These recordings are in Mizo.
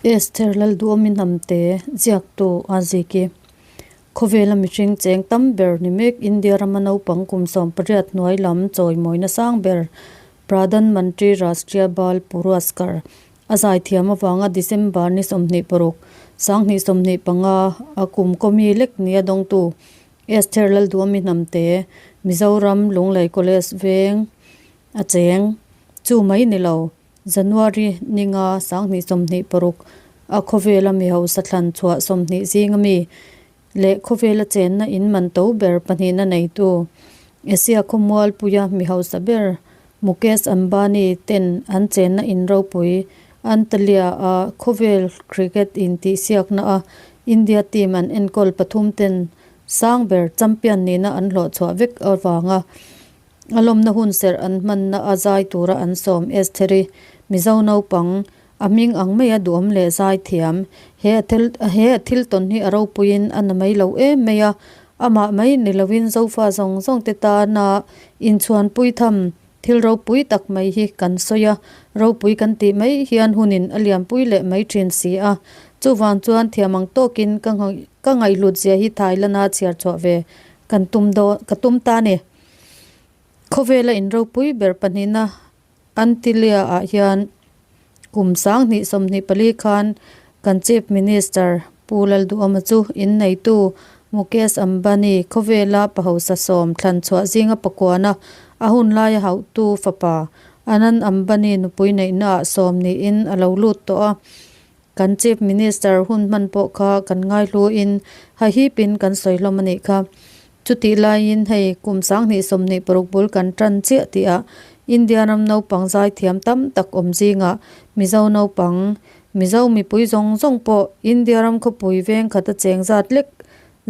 Esther Lalduawmi Hnamte ziaktu a zik i, Khawvela mihring cheng tam ber ni mek India rama naupang kum 18 hnuai lam chawimawina sang ber Pradhan Mantri Rashtriya Bal Puraskar a zaithiam avanga December ni 26, 2025 a kum kawmi lek nia dawngtu Esther Lalduawmi Hnamte, Mizoram Lunglei College veng a cheng chu mai ni lo. January ninga 2026 a khawvela mi hausa thlan chhuah 20 zinga mi leh khawvela chenna in man to ber pahnihna neitu Asia khawmualpuia mi hausa ber Mukesh Ambani ten an chenna in ropui Antalya a khawvel cricket intihsiakna a India team an enkawl pathum ten sang ber champion nihna an hlawh chhuah vek avanga A lawmna hun serh an hmanna a zai tura an sawm Estheri, Mizo naupang, a hming ang maia duhawm leh zai thiam. He a thil he a thil tawn hi a ropuiin a na mai lo em mai a, amah mai ni loin Zofa zawng zawng te tana inchhuanpui tham thil ropui tak mai hi kan sawi a, ropui kan tih mai hian hunin a liampui leh mai thin si a. Chuvang chuan thiam ang tawkin ka ka ngaihhlut zia hi Thailand-a chhiar chhuah ve kan tum dawn ka tum ta a ni. Khawvela in ropui ber pahnihna Antilia-ah hian kum 2024 khan kan Chief Minister Pu Lalduhawma chu inneitu Mukesh Ambani khawvela pahausa sawm thlan chhuah zinga pakuana a hun laia hauhtu fapa Anand Ambani nupui neihnaah sawm niin a lo lut tawh a. Kan Chief Minister hun hman pawh kha kan ngaihluin hahipin kan sawi hlawm a nih kha. Chutih laiin hei kum 2026 bul kan tan chiah tihah India ram naupang zaithiam tam tak awm zingah Mizo naupang, Mizo mipui zawng zawng pawh India ram khawpui veng khata cheng zat lek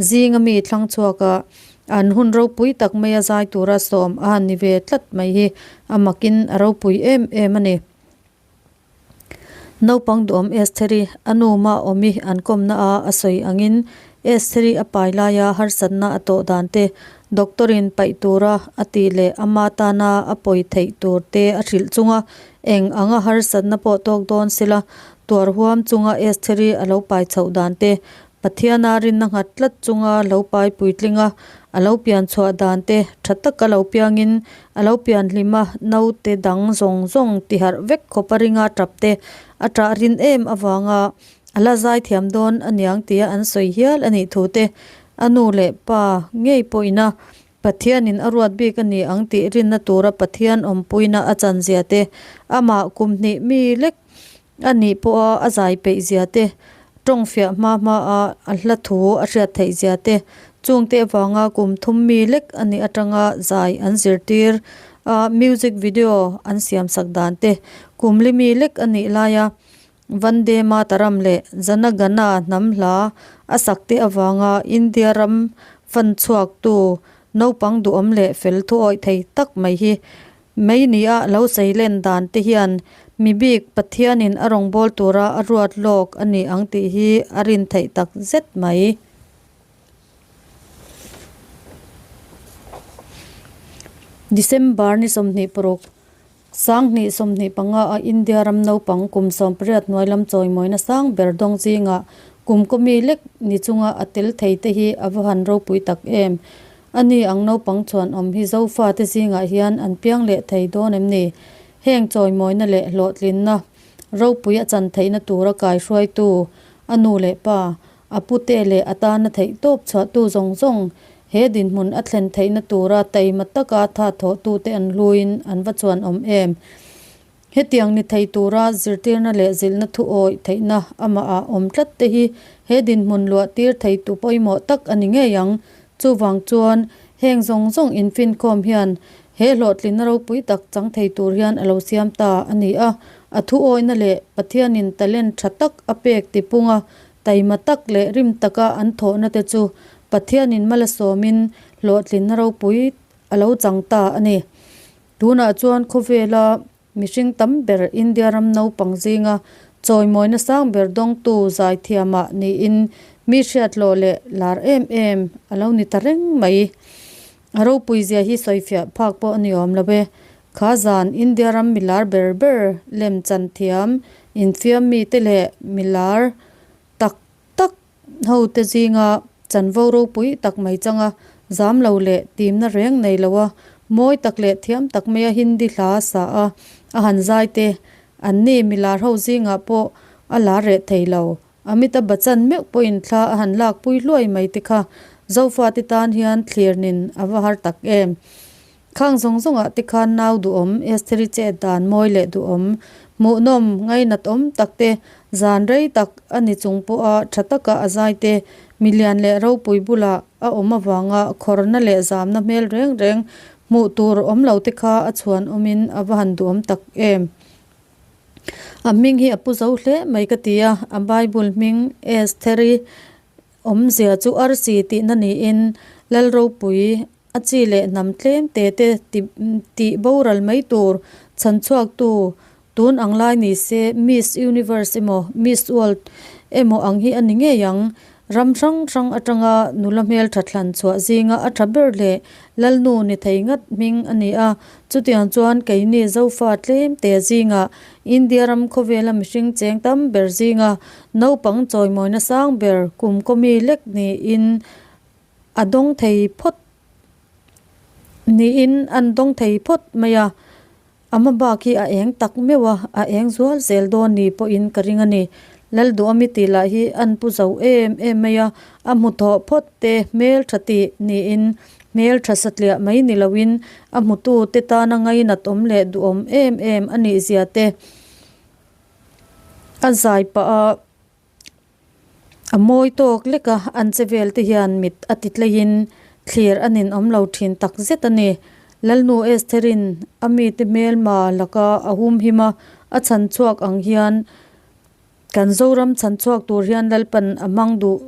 zinga mi thlang chhuaka an hun ropui tak maia zai tura sawm a han ni ve tlat mai hi a makin a ropui em em a ni. Naupang duhawm Estheri a nu mah awmi an kawmna a a sawi angin Estheri a pai laia harsatna a tawh dan te, doctor in paih tura a tih leh ama tana a pawi theih tur te a hrilh chunga eng anga harsatna pawh tawk dawn sela tuar huam chunga Estheri a lo pai chhoh dan te, Pathiana rinna nghat tlat chunga lo pai puitling a, a lo pian chhuah dan te tha taka lo piangin a lo pian hlim a, naute dang zawng zawng ti harh vek khawp a ringa tap te a tah rin em avanga a la zai thiam dawn aniang tia an sawi hial a nih thu te a nu leh pa ngei pawhin a Pathianin a ruat bik a ni ang tih rinna tura Pathian awmpuina a chanzia te, amah kum hnih mi lek a nih pawha a zai peih zia te, tawng fiah hma hma a a hla thu a hriat theih zia te, chungte avanga kum thum mi lek a nih atanga zai an zirtir a music video an siam sak dan te, kum li mi lek a nih laia Vande Mataram leh Jana Gana hnam hla a sak te avanga India ram fan chhuaktu naupang duhawm leh fel thuawih thei tak mai hi Mai nia lo seilen dan te hian mi bik Pathianin a rawngbâwl tura a ruat lâwk a ni ang tih hi a rin theih tak zet mai. December ni 26, 2025 a India ram naupang kum 18 hnuai lam chawimawina sang ber dawng zingah kum kawmi lek ni chunga a tel thei te hi a va han ropui tak em. A ni ang naupang chuan awm hi Zofa te zingah hian an piang leh thei dawn em ni? Heng chawimawina leh hlawhtlinna ropui a chan theihna tura kaihruaitu a nu leh pa, a pute leh a tana theih tawp chhuahtu zawng zawng he dinhmun a thlen theihna tura taima taka tha thawhtute an hluin an va chuan awm em? Hetiang ni thei tura zirtirna leh zilhna thu awih theihna amahah awm tlat te hi he dinhmun luah tir thei tu pawimawh tak a ni ngei ang. Chuvang chuan heng zawng zawng infinkhawm hian he hlawhtlinna ropui tak chang thei tur hian a lo siam ta a ni a. A thu awihna leh Pathianin talent tha tak a pek tipunga taima tak leh rim taka an thawhna te chu Pathianin malasawmin hlawhtlinna ropui a lo chang ta a ni. Tunah chuan khawvela mihring tam ber India ram naupang zinga chawimawina sang ber dawngtu zaithiamah niin mi hriathlawh leh lar em em a lo ni ta reng mai. A ropui zia hi sawifiah phak pawh a ni awm lo e. Kha zan India ram mi lar ber ber lem chan thiam Infiam mite leh milar tak tak ho te zinga chanvo ropui tak mai changa zam lo leh timna reng nei lo a, mawi tak leh thiam tak maia Hindi hla sa a, a han zai te an ni milar ho zingah pawh a lar reh thei lo. Amitabh Bachchan meuh pawhin thla a han lak pui hluai mai te kha Zofate tan hian thlir nin a va har tak em. Khang zawng zawngah te khan nau duhawm, Estheri chet dan mawi leh duhawm, hmuhnawm, ngainat awm tak te, zan rei tak a ni chung pawha tha taka a zai te, milian leh ropui bulah a awm avanga khawrna leh zamna hmel reng reng hmuh tur awm lo te kha a chhuan awmin a va han duhawm tak em. A hming hi a pu zo hle mai ka ti a, a Bible hming Estheri Awmzia chu arsi tihna niin Lalropui a chi leh hnam tlem te te tih boral mai tur chhanchhuaktu tun ang lai ni se Miss Universe emaw Miss World emaw ang hi a ni ngei ang. Ram hrang hrang atanga nula hmeltha thlan chhuah zinga a tha ber leh Lalnu ni thei ngat hming a ni a. Chutiang chuan keini Zofa tlem te zingah India ram khawvela mihring cheng tam ber zinga Naupang chawimawina sang ber kum kawmi lek niin a dawng thei phawt niin an dawng thei phawt mai a, a hma bak hi a eng tak meuh a, a eng zual zel dawn ni pawhin ka ring a ni. Lalduhami tih lah hi an pu zo em em mai a, a hmu thawh phawt te hmel tha tih niin hmel tha satliah mai ni loin a hmutu te tana ngainat awm leh duhawm em em a nih zia te A zai pah a a mawi tawk lek a an che vel te hian mit a ti tleiin thlir a nin awm lo thin tak zet a ni. Lalnu Estherin a mite hmelma laka a hum him a, a chhan chhuak ang hian kan Zoram chhan chhuak tur hian Lalpan a hmang duh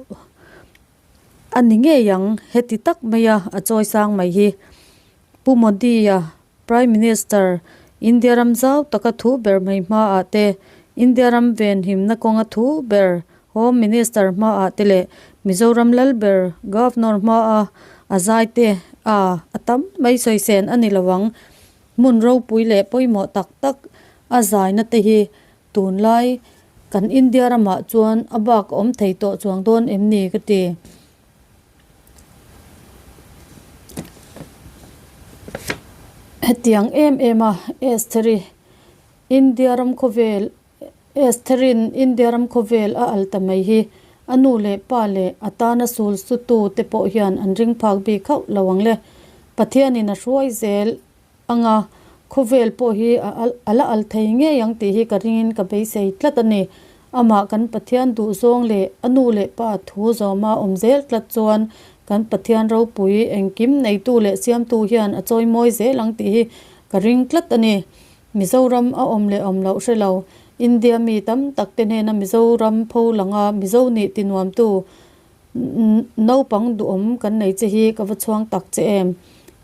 a ni ngei ang heti tak mai a a chawi sang mai hi. Pu Modi-a Prime Minister, India ram zau taka thu ber mai hmaah te, India ram venhimna kawnga thu ber Home Minister hmaah te leh Mizoram lal ber Governor hmaa a zai te a a tam mai sawisen a ni lo ang. Hmun ropui leh pawimawh tak tak a zaina te hi tunlai kan India ramah chuan a bak a awm thei tawh chuang dawn em ni ka ti. Hetiang em em a Estheri India ram khawvel Estherin India ram khawvel a al ta mai hi a nu leh pa leh a tana sul sutu te pawh hian an ring phak bik hauh lo ang le. Pathianin a hruai zel anga khawvel pawh hi a la al thei ngei ang tih hi ka ringin ka beisei tlat a ni. Amah kan Pathian duhzawng leh a nu leh pa thu zawma awm zel tlat chuan kan Pathian ropui engkim neitu leh siamtu hian a chawimawi zel ang tih hi ka ring tlat a ni. Mizoram a awm leh awm loh hre lo. India mi tam tak te hnena Mizoram pho langa Mizo nih tinuamtu Naupang duhawm kan nei che hi ka va chhuang tak che em.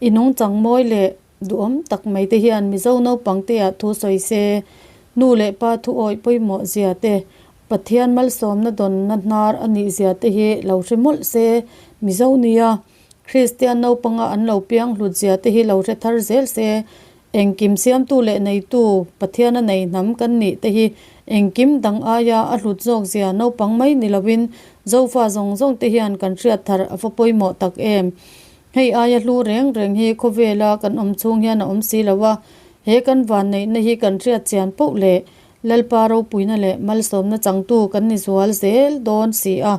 I nungchang mawi leh duhawm tak mai te hian Mizo naupang te ah thu sawi se, nu leh pa thu awih pawimawh zia te, Pathian malsawmna dawnna hnar a nih zia te hi lo hre mawlh se, Mizo nia Kristian naupanga an lo piang hlut zia te hi lo hre thar zel se, Engkim siamtu leh neitu Pathiana nei hnam kan nih te hi engkim dang aia a hlut zawk zia naupang mai ni loin Zofa zawng zawng te hian kan hriat thar a va pawimawh tak em. Hei aia hlu reng reng hi khawvela kan awm chhung hian a awm si lo a, he kan vanneihna hi kan hriat chian poh leh Lalpa ropuina leh malsawmna changtu kan ni zual zel dawn si a.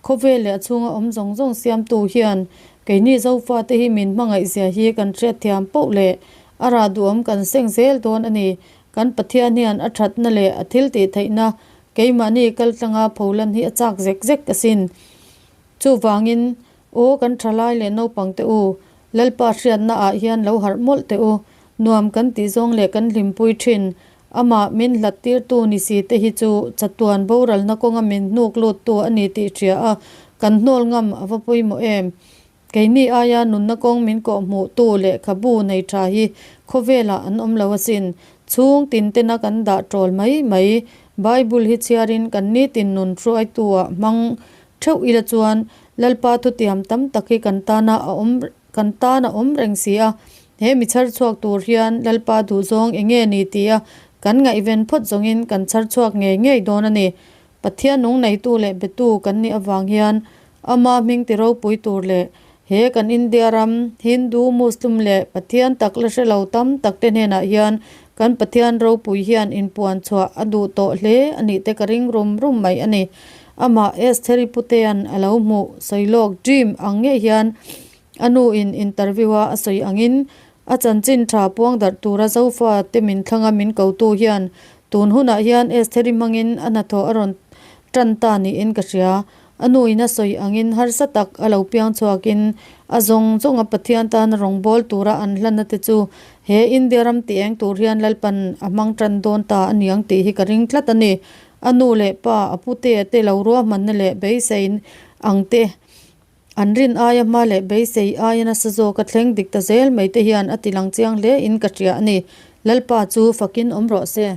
Khawvel leh a chhunga awm zawng zawng siamtu hian keini Zofate hi min hmangaih zia hi kan hriatthiam poh leh a rah duhawm kan seng zel dawn a ni. Kan Pathian hian a thatna leh a thil tih theihna keimahni kaltlanga pholan hi a chak zek zek asin. Chuvangin, aw kan thalai leh naupangte u, Lalpa hriatna ah hian lo harh mawlh teh u, nuam kan tih zawng leh kan hlimpui thin. Amah min hlat tirtu ni si te hi chu chatuan boralna kawnga min hnuk luttu a ni tih hria a, kan hnawl ngam a va pawimawh em? Keini aia nunna kawng min kawhhmuhtu lehkhabu nei tha hi khawvelah an awm lo asin. Chhung tin tena kan dah tawl mai mai. Bible hi chhiarin kan nitin nun hruaitu-ah hmang theuh ila chuan Lalpa thutiam tam tak hi kan tana a awm kan tan a awm reng si a. He mi chhar chhuak tur hian Lalpa duhzawng eng nge ni tia Kan ngaihven phawt zawngin kan chhar chhuak ngei ngei dawn a ni. Pathian nung neitu leh betu kan nih avang hian ama hming ti ropui tur leh he kan India ram Hindu, Muslim leh Pathian tak la hre lo tam tak te hnenah hian kan Pathian ropui hian inpuan chhuah a duh tawh hle a nih te ka ring rum rum mai a ni. Amah Estheri Putea'n a lo hmuh sawilawk dream ang ngei hian a nu in interview a a sawi angin a chanchin tha puang darh tura Zofa te min thlanga min kotu hian Tun hunah hian Estheri hmangin a hnathawh a rawn tan ta niin ka hria. A nuin a sawi angin harsa tak a lo piang chhuakin a zawng zawnga Pathian tana rawngbâwl tura an hlanna te chu he India ram ti eng tur hian Lalpan a hmang tan dawn ta a niang tih hi ka ring tlat a ni. A nu leh pa, a putea te lo ruahmanna leh beisei ang te An rin aia hma leh beisei aia nasa zawk a thleng dik ta zel mai te hian a ti lang chiang hle in ka hria a ni. Lalpa chu fakin awm rawh se.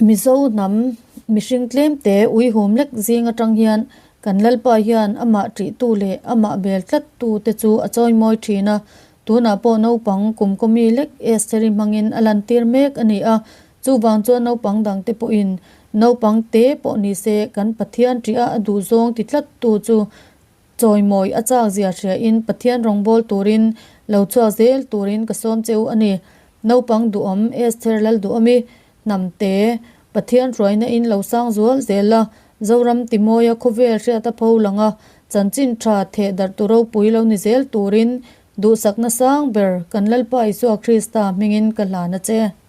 Mizo hnam mihring tlem te uihum lek zing atang hian kan Lalpa hian amah ṭihtu leh amah bel tlat tu te chu a chawimawi thin a, tunah pawh naupang kum kawmi lek Estheri hmangin a lantir mek a ni a, Chuvang chuan naupang dangte pawhin naupang te pawh ni se kan Pathian ṭiha a duhzawng ti tlattu chu chawimawi a chak zia hriain Pathian rawngbâwl turin lo chhuak zel turin ka sawm che u a ni. Naupang duhawm Esther Lalduhawmi hnamte Pathian hruaina in lo sang zual zel a, Zoram Timawia khawvel hriat a pho lang a, chanchin ṭha theh darh tu ropui lo ni zel turin duhsakna sang ber kan Lalpa Isua Krista hmingin ka hlan a che.